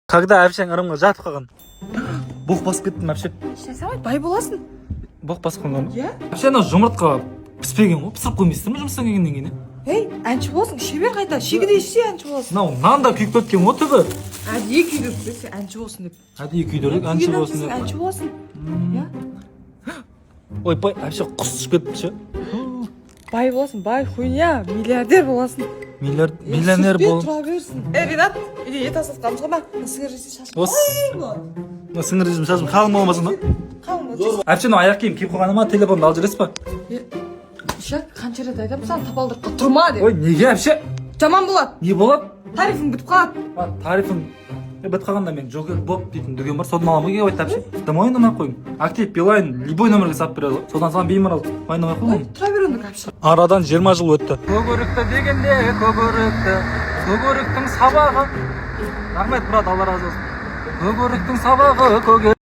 Когда әпшең ырымға жатып қалған, боқ басып кеттім, әпше. Ешнәрсе алмайды, бай боласың. Боқ басып қалған ба? Иә. Әпше, анау жұмыртқа піспеген ғой, пісіріп қоймайсыздар ма жұмыстан келгеннен кейін, иә? Ей, әнші боласың, іше бер қайта, шегідей ішсе, әнші боласың. Мынау нан да күйіп кеткен ғой түбі. Әдейі күйдіріп берсе, әнші болсын деп. Әдейі күйдірдік, әнші болсын деп. Әнші боласың, иә. Ойбай, әпше, құс түсіп кетіпті ше. Бай боласың, бай, хуйня, миллиардер боласың. Миллиард, миллионер Сүтпей бол. Тұра берсін. Е, Ринат, или ет асатқанбыз ғой, мә, сіңір жесе, шашың Осы. қалың болады. Мына сіңір жесем, шашым қалың болмасын да. Қалың болады. Әпше, мынау аяқ киім киіп қойғаны ма? Телефонды алып жүресіз ба? Е, Ишак, қанша рет айтамын саған табалдырыққа тұрма деп. Ой, неге, әпше? Жаман болады. Не болады? Тарифің бітіп қалады. А, тарифім бітіп қалғанда, мен Джокер Боб дейтін дүкен бар, содан аламын ғой. Гигабайт, әпше, дым уайымдамай ақ қойың. Актив, Билайн, любой номерге салып береді ғой, содан саламын беймарал, уайымдамай ақ қойың. Тұра бер онда, әпше. Арадан 20 жыл өтті. Көк дегенде, көк өрікті, көк өріктің сабағы. Рахмет, брат, Алла разы болсын. Көк өріктің сабағы көк.